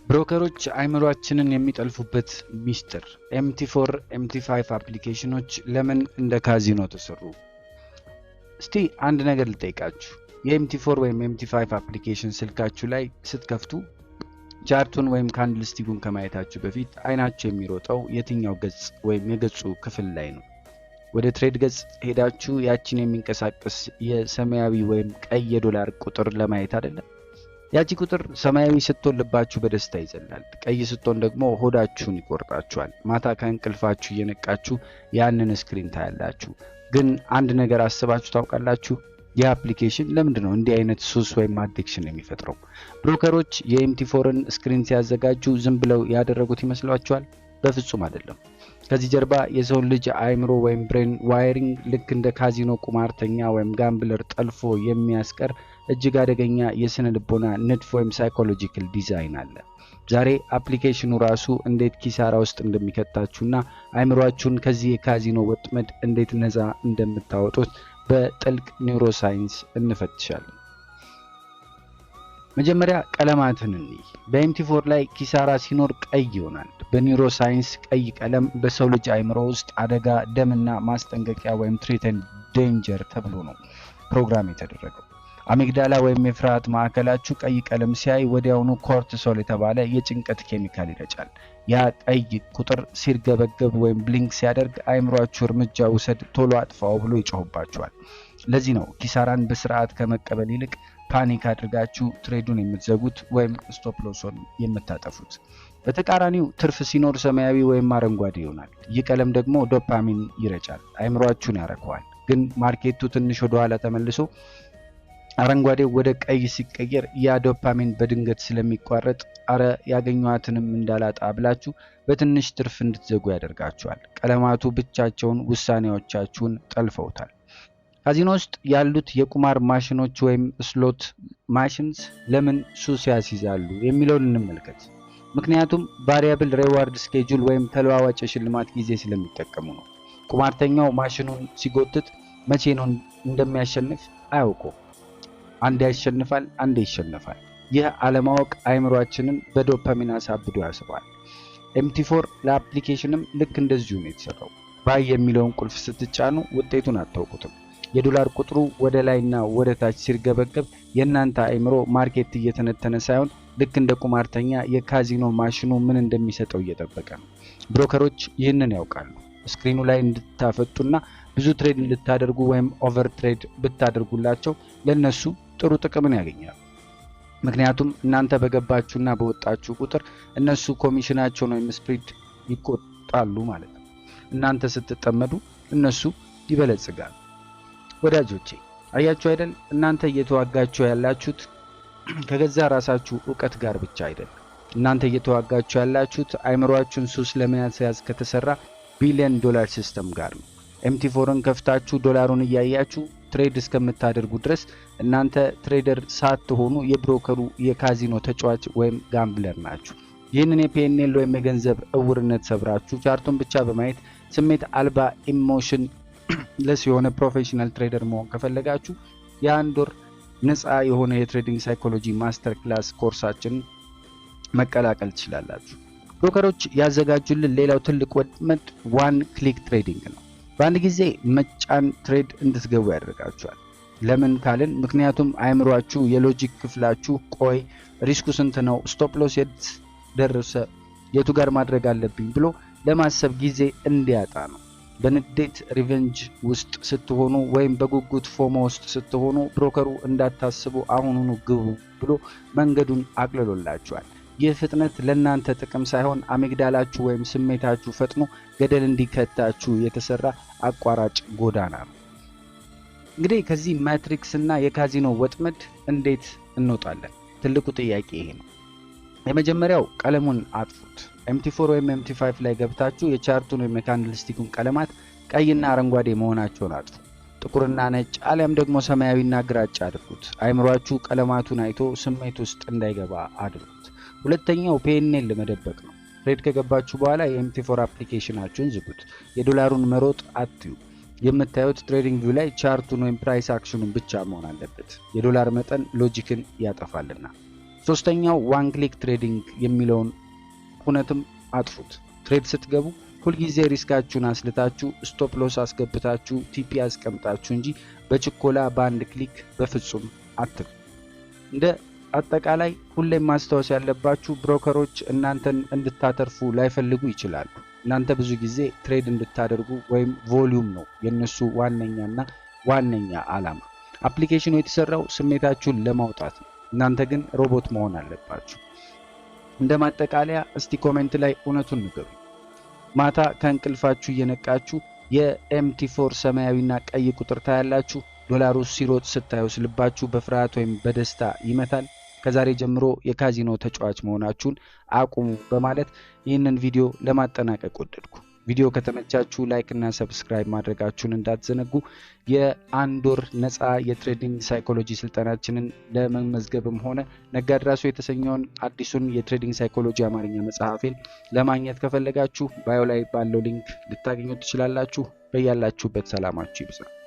Broker ኦች አይምሯችንን የሚጠልፉበት ሚስጥር። MT4፣ MT5 application ኖች ለምን እንደ ካዚኖ ተሰሩ? እስቲ አንድ ነገር ልጠይቃችሁ። የ MT4 ወይም MT5 application ስልካችሁ ላይ ስትከፍቱ chart ኡን ወይም candlestick ኡን ከማየታችሁ በፊት አይናችሁ የሚሮጠው የትኛው ገጽ ወይም የገጹ ክፍል ላይ ነው? ወደ trade ገጽ ሄዳችሁ ያችን የሚንቀሳቀስ የሰማያዊ ወይም ቀይ የዶላር ቁጥር ለማየት አይደለም? ያቺ ቁጥር ሰማያዊ ስትሆን ልባችሁ በደስታ ይዘላል። ቀይ ስትሆን ደግሞ ሆዳችሁን ይቆርጣችኋል። ማታ ከእንቅልፋችሁ እየነቃችሁ ያንን screen ታያላችሁ። ግን አንድ ነገር አስባችሁ ታውቃላችሁ? ይህ application ለምንድን ነው እንዲህ አይነት ሱስ ወይም addiction የሚፈጥረው? Broker ኦች የ MT4ን screen ሲያዘጋጁ ዝም ብለው ያደረጉት ይመስሏችኋል? በፍጹም አይደለም። ከዚህ ጀርባ የሰውን ልጅ አእምሮ ወይም brain wiring ልክ እንደ ካዚኖ ቁማርተኛ ወይም gambler ጠልፎ የሚያስቀር እጅግ አደገኛ የስነ ልቦና ንድፍ ወይም psychological design አለ። ዛሬ application ኑ ራሱ እንዴት ኪሳራ ውስጥ እንደሚከታችሁና አእምሯችሁን ከዚህ የካዚኖ ወጥመድ እንዴት ነፃ እንደምታወጡት በጥልቅ neuroscience እንፈትሻለን። መጀመሪያ ቀለማትን እንይ። በ MT4 ላይ ኪሳራ ሲኖር ቀይ ይሆናል። በ neuroscience ቀይ ቀለም በሰው ልጅ አእምሮ ውስጥ አደጋ፣ ደምና ማስጠንቀቂያ ወይም threat and danger ተብሎ ነው ፕሮግራም የተደረገው። Amygdala ወይም የፍርሃት ማዕከላችሁ ቀይ ቀለም ሲያይ ወዲያውኑ cortisol የተባለ የጭንቀት ኬሚካል ይረጫል። ያ ቀይ ቁጥር ሲርገበገብ ወይም blink ሲያደርግ አእምሯችሁ እርምጃ ውሰድ፣ ቶሎ አጥፋው ብሎ ይጮህባችኋል። ለዚህ ነው ኪሳራን በስርዓት ከመቀበል ይልቅ panic አድርጋችሁ trade ኡን የምትዘጉት ወይም stop loss ኡን የምታጠፉት። በተቃራኒው ትርፍ ሲኖር ሰማያዊ ወይም አረንጓዴ ይሆናል። ይህ ቀለም ደግሞ ዶፓሚን ይረጫል፣ አእምሯችሁን ያረከዋል። ግን market ኡ ትንሽ ወደኋላ ተመልሶ አረንጓዴው ወደ ቀይ ሲቀየር ያ ዶፓሚን በድንገት ስለሚቋረጥ አረ ያገኘኋትንም እንዳላጣ ብላችሁ በትንሽ ትርፍ እንድትዘጉ ያደርጋችኋል። ቀለማቱ ብቻቸውን ውሳኔዎቻችሁን ጠልፈውታል። ካዚኖ ውስጥ ያሉት የቁማር ማሽኖች ወይም slot machines ለምን ሱስ ያስይዛሉ የሚለውን እንመልከት። ምክንያቱም variable reward schedule ወይም ተለዋዋጭ የሽልማት ጊዜ ስለሚጠቀሙ ነው። ቁማርተኛው ማሽኑን ሲጎትት መቼ ነው እንደሚያሸንፍ አያውቀውም። አንዴ ያሸንፋል፣ አንዴ ይሸነፋል። ይህ አለማወቅ አእምሯችንን በዶፓሚን አሳብዶ ያስረዋል። MT4 ለ application ም ልክ እንደዚሁ ነው የተሰራው። Buy የሚለውን ቁልፍ ስትጫኑ ውጤቱን አታውቁትም። የዶላር ቁጥሩ ወደ ላይና ወደ ታች ሲርገበገብ የእናንተ አእምሮ market እየተነተነ ሳይሆን ልክ እንደ ቁማርተኛ የካዚኖ ማሽኑ ምን እንደሚሰጠው እየጠበቀ ነው። Broker ኦች ይህንን ያውቃሉ። Screen ኑ ላይ እንድታፈጡና ብዙ trade እንድታደርጉ ወይም over trade ብታደርጉላቸው ለነሱ ጥሩ ጥቅምን ያገኛሉ። ምክንያቱም እናንተ በገባችሁና በወጣችሁ ቁጥር እነሱ ኮሚሽናቸውን ወይም spread ይቆርጣሉ ማለት ነው። እናንተ ስትጠመዱ እነሱ ይበለጽጋሉ። ወዳጆቼ፣ አያችሁ አይደል? እናንተ እየተዋጋችሁ ያላችሁት ከገዛ ራሳችሁ እውቀት ጋር ብቻ አይደለም። እናንተ እየተዋጋችሁ ያላችሁት አይምሯችሁን ሱስ ለመያዝ ከተሰራ billion dollar system ጋር ነው። MT4ን ከፍታችሁ ዶላሩን እያያችሁ trade እስከምታደርጉ ድረስ እናንተ trader ሳትሆኑ የ broker ኡ የካዚኖ ተጫዋች ወይም gambler ናችሁ። ይህንን የ P&L ወይም የገንዘብ እውርነት ሰብራችሁ chart ኡን ብቻ በማየት ስሜት አልባ፣ emotionless የሆነ professional trader መሆን ከፈለጋችሁ የአንድ ወር ነፃ የሆነ የ trading psychology master class ኮርሳችንን መቀላቀል ትችላላችሁ። Broker ኦች ያዘጋጁልን ሌላው ትልቅ ወጥመድ one click trading ነው። በአንድ ጊዜ መጫን trade እንድትገቡ ያደርጋችኋል። ለምን ካልን ምክንያቱም አእምሯችሁ፣ የ logic ክፍላችሁ ቆይ risk ኡ ስንት ነው፣ stop loss የት ደረሰ፣ የቱ ጋር ማድረግ አለብኝ ብሎ ለማሰብ ጊዜ እንዲያጣ ነው። በንዴት revenge ውስጥ ስትሆኑ ወይም በጉጉት FOMO ውስጥ ስትሆኑ broker ኡ እንዳታስቡ፣ አሁኑኑ ግቡ ብሎ መንገዱን አቅልሎላችኋል። ይህ ፍጥነት ለእናንተ ጥቅም ሳይሆን amygdala ችሁ ወይም ስሜታችሁ ፈጥኖ ገደል እንዲከታችሁ የተሰራ አቋራጭ ጎዳና ነው። እንግዲህ ከዚህ matrix እና የካዚኖ ወጥመድ እንዴት እንወጣለን? ትልቁ ጥያቄ ይሄ ነው። የመጀመሪያው ቀለሙን አጥፉት። MT4 ወይም MT5 ላይ ገብታችሁ የ chart ኡን ወይም የ candlestick ኡን ቀለማት ቀይና አረንጓዴ መሆናቸውን አጥፉ። ጥቁርና ነጭ አሊያም ደግሞ ሰማያዊና ግራጫ አድርጉት። አይምሯችሁ ቀለማቱን አይቶ ስሜት ውስጥ እንዳይገባ አድርጉት። ሁለተኛው P&L መደበቅ ነው። Trade ከገባችሁ በኋላ የ MT4 application ኣችሁን ዝጉት። የዶላሩን መሮጥ አትዩ። የምታዩት TradingView ላይ chart ኡን ወይም price action ኑን ብቻ መሆን አለበት። የዶላር መጠን logic ን ያጠፋልና። ሶስተኛው one click trading የሚለውን ሁነትም አጥፉት። Trade ስትገቡ ሁልጊዜ risk ኣችሁን አስልታችሁ፣ stop loss አስገብታችሁ፣ TP አስቀምጣችሁ እንጂ በችኮላ በአንድ click በፍጹም አትግቡ። እንደ አጠቃላይ ሁሌም ማስታወስ ያለባችሁ broker ኦች እናንተን እንድታተርፉ ላይፈልጉ ይችላሉ። እናንተ ብዙ ጊዜ trade እንድታደርጉ ወይም volume ነው የነሱ ዋነኛና ዋነኛ ዓላማ። Application ኑ የተሰራው ስሜታችሁን ለማውጣት ነው። እናንተ ግን ሮቦት መሆን አለባችሁ። እንደ ማጠቃለያ እስቲ comment ላይ እውነቱን ንገሩ። ማታ ከእንቅልፋችሁ እየነቃችሁ የ MT4 ሰማያዊና ቀይ ቁጥር ታያላችሁ። ዶላሩ ሲሮጥ ስታዩስ ልባችሁ በፍርሃት ወይም በደስታ ይመታል? ከዛሬ ጀምሮ የካዚኖ ተጫዋች መሆናችሁን አቁሙ በማለት ይህንን ቪዲዮ ለማጠናቀቅ ወደድኩ። ቪዲዮ ከተመቻችሁ like እና subscribe ማድረጋችሁን እንዳትዘነጉ። የአንድ ወር ነፃ የ trading psychology ስልጠናችንን ለመመዝገብም ሆነ ነጋድራሱ የተሰኘውን አዲሱን የ trading psychology አማርኛ መጽሐፌን ለማግኘት ከፈለጋችሁ bio ላይ ባለው link ልታገኙ ትችላላችሁ። በያላችሁበት ሰላማችሁ ይብዛ።